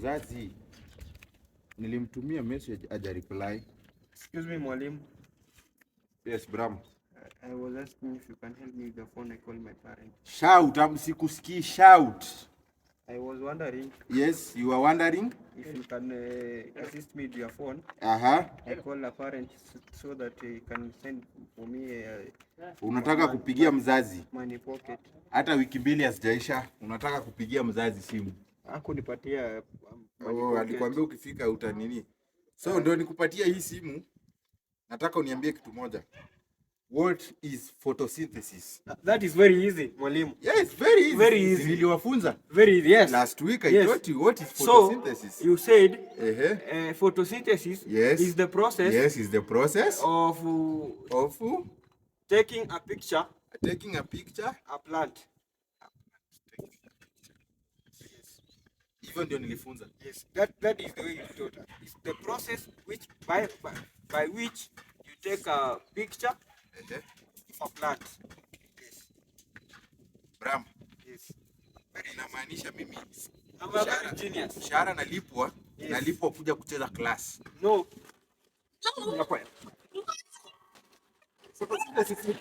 Mzazi nilimtumia message, haja reply. Excuse me, mwalimu. Yes, Bram. I was asking if you can help me with the phone. I call my parent. Shout, am sikusikii, shout. I was wondering Yes, you are wondering? If you can assist me with your phone. I call a parent so that he can send for me Unataka kupigia mzazi. Money pocket. Hata wiki 2 hazijaisha, unataka kupigia mzazi simu. Hakunipatia money Oh, pocket. Alikwambia ukifika uta nini. So ndio nikupatia hii simu. Nataka uniambie kitu moja. What is photosynthesis? That is very easy, mwalimu. Yeah, it's very easy. Very easy. Niliwafunza. Very easy, yes. Last week I taught you what is So, photosynthesis. You said Ehe. Photosynthesis is the process Yes, is the process of of taking a picture, taking a picture. A plant. Hivyo ndio nilifunza. Yes, that is the way you taught us. It's the process which by which you take a picture Ehe. Of a plant. Yes. Bram, Yes. inamaanisha mimi I'm a very genius. Mshahara nalipwa, Yes. nalipwa kuja kucheza class. No. Photosynthesis ni